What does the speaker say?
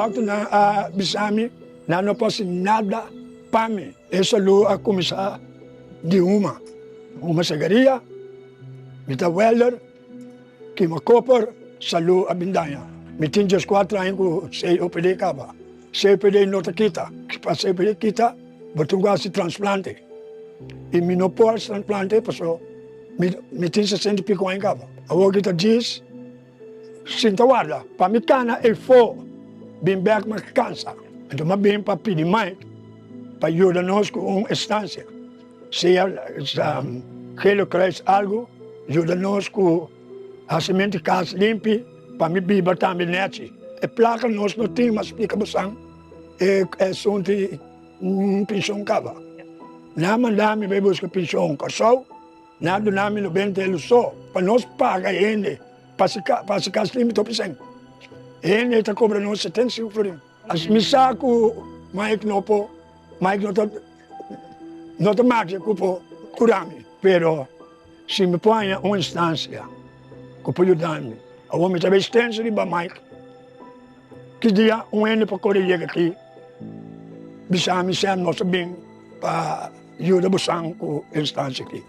Dòkternan a bisa mi nan no por hasi nada pa mi. E salú a kuminsá di huma, huma sigaria, mi ta welder, kima koper, salú a bin daña. Mi tin dieskuater aña ku COPD kaba. COPD no ta kita. Pa COPD kita bo tin ku hasi transplante. I mi no por hasi transplante pasobra mi tin sesenta i piko aña kaba. Awor ki ta djis Sinta warda pa mi kana efo bin bek mas kansa. Anto m'a bin pa pidi Mike pa yuda nos ku un estansia. Sea Gele Kruis algu yuda nos ku hasimentu di kas limpi pa mi biba tambe nechi. E plaka nos no tin, m'a splika bosan e asuntu di penshon kaba. Nan a manda mi bai buska penshon Kòrsou. Nan a duna mi 90 elu so pa nos paga hende pa hasi kas limpi topi sèn. Hende ta kobra nos 75 florin. As mi sa ku Mike no por, Mike no ta no ta magia ku por kura mi, pero si mi por haña un instansia ku por yuda mi, awor mi ta bay stensa riba Mike. Ki dia un hende por kore yega aki bisa mi sèn nos a bin pa yuda bosan ku e instansia aki.